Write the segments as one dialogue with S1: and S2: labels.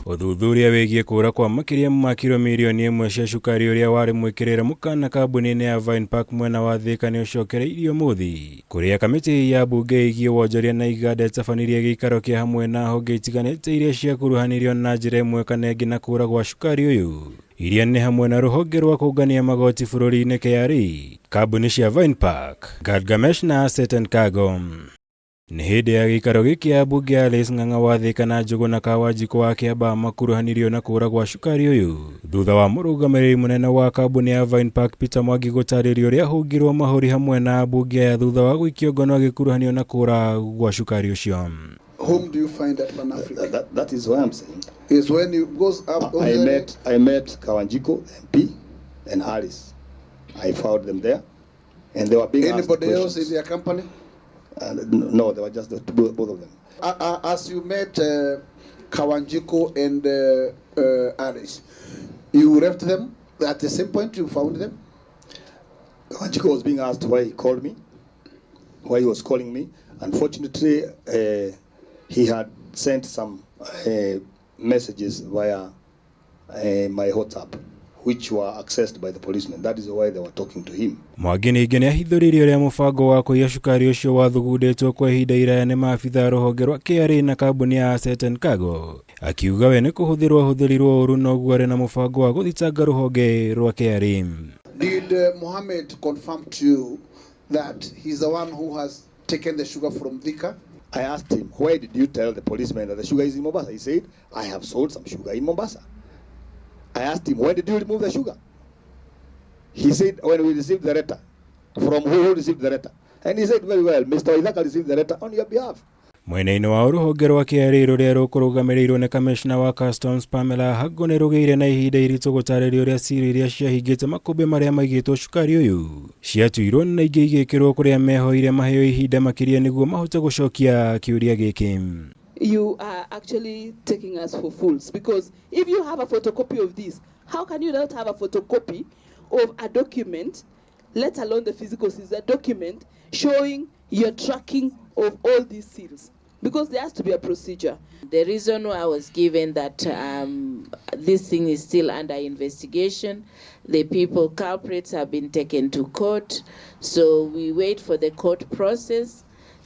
S1: Ũthuthuria wĩgiĩ kũũra kwa makĩria ma kiro mirioni 1 cia cukari ũrĩa warĩ mwĩkĩrĩre mũkana kambuni-inĩ ya Vine Park mwena wa Thika nĩ ũcokereirio ũmũthĩ, kũrĩa kamĩtĩ ya mbunge ĩgiĩ wonjoria na iganda ĩtabanirie gĩikaro kĩa hamwe na honge itiganĩte iria ciakuruhanirio na njĩra ĩmwe kana ĩngĩ na kũũra gwa cukari ũyũ, iria nĩ hamwe na rũhonge rwa kũngania magoti bũrũri-inĩ KRA, kambuni cia Vine Park, Gilgamesh na Asset and Cargo. Nĩ hĩndĩ ya gĩikaro gĩkĩ ambunge Alice Ng'ang'a wa Thika na Njũgũna Kawanjikũ wa Kĩambaa makuruhanirio na kũũra gwa cukari ũyũ thutha wa mũrũgamĩrĩri mũnene wa kambuni ya Vine Park Peter Mwangi gũtarĩria ũrĩa ahũngirwo mahũri hamwe na ambunge aya thutha wa gũikio ngono agĩkuruhanio na kũũra gwa cukari ũcio.
S2: Whom do you find at Pan Africa?
S3: That is why I'm saying.
S2: Is when you goes up.
S3: I met Kawanjiku MP and Alice. I found them there, and they were being asked
S2: Anybody else
S3: questions.
S2: In their company?
S3: No, they were just the two, both of them.
S2: As you met Kawanjiku and Alice, you left them at the same point you found them?
S3: Kawanjiku was being asked why he called me, why he was calling me. Unfortunately, he had sent some messages via my WhatsApp, which were accessed by the policemen. That is why they were talking to him.
S1: Mwangi ningĩ nĩ ahithũrĩirie ũrĩa mũbango wa kũiya cukari ũcio wathugundĩtwo kwa ihinda iraya nĩ maabitha a rũhonge rwa KRA na kambuni ya Asset and Cargo, akiuga we nĩ kũhũthĩrwo ahũthĩrirwo ũru noguo arĩ na mũbango wa gũthitanga rũhonge rwa KRA.
S2: Did Mohammed confirm to you that he's the one who has taken the sugar from Thika?
S3: I asked him, "Why did you tell the policeman that the sugar is in Mombasa?" He said, "I have sold some sugar in Mombasa." I asked him, "When did you remove the sugar?" He said, "When we received the letter." From who received the letter? And he said, "Very well, Mr. Waithaka received the letter on your behalf."
S1: Mwena-inĩ wa rũhonge rwa KRA rũrĩa rũkũrũgamĩrĩirwo nĩ kamishna wa Customs Pamela Hago nĩ rũgĩire na ihinda iritũ gũtarĩria ũrĩa ciri iria ciahingĩte makũmbĩ marĩa maigĩtwo cukari ũyũ ciatuirwo na ingĩ igĩkĩrwo kũrĩa mehoire maheo ihinda makĩria nĩguo mahote gũcokia kĩũria gĩkĩ.
S4: You are actually taking us for fools, because if you have a photocopy of this, how can you not have a photocopy of a document, let alone the physical seals, a document showing your tracking of all these seals? Because there has to be a procedure.
S5: The reason I was given that this thing is still under investigation. The people, culprits, have been taken to court. So we wait for the court process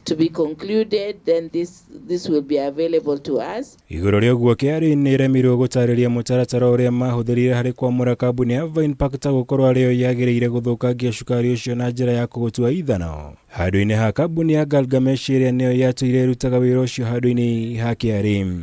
S5: to be concluded. Then this will be available to us.
S1: Igũrũ rĩa ũguo, KRA nĩ ĩremirwo gũtarĩria mũtaratara ũrĩa mahũthĩrire harĩ kwamũra kambuni ya Vine Park ta gũkorwo arĩyo yagĩrĩire gũthũkangia cukari ũcio na njĩra ya kũgũtua ithano handũ-inĩ ha kambuni ya Gilgamesh ĩrĩa nĩyo yatũire ĩrutaga wĩra ũcio handũ-inĩ ha KRA.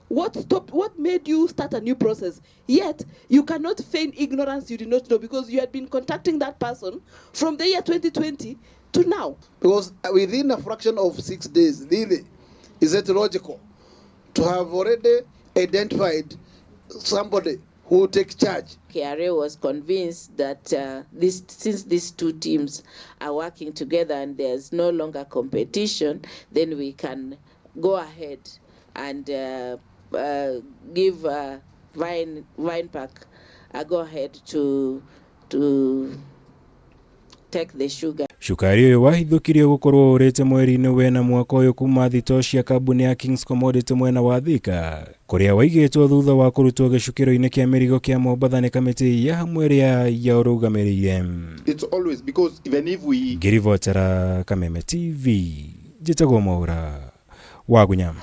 S4: What stopped, what made you start a new process? Yet you cannot feign ignorance you did not know, because you had been contacting that person from the year 2020 to now.
S2: Because within a fraction of 6 days, really, is it logical to have already identified somebody who will take charge?
S5: KRA was convinced that since these two teams are working together and there's no longer competition, then we can go ahead and give Vine Park a go ahead to take the sugar.
S1: Cukari ũyũ wahithũkirio gũkorwo ũrĩte mweri-inĩ wena mwaka ũyũ kuma thitoo cia kambuni ya Kings Commodity mwena wa Thika kũrĩa waigĩtwo thutha wa kũrutwo gĩcukĩro-inĩ kĩa mĩrigo kĩa Mombatha nĩ kamĩtĩ ya hamwe ĩrĩa yaũrũgamĩrĩire.
S6: It's always because even if we
S1: Ngĩribotera Kameme TV, njĩtagwo Mwaura Wagunya.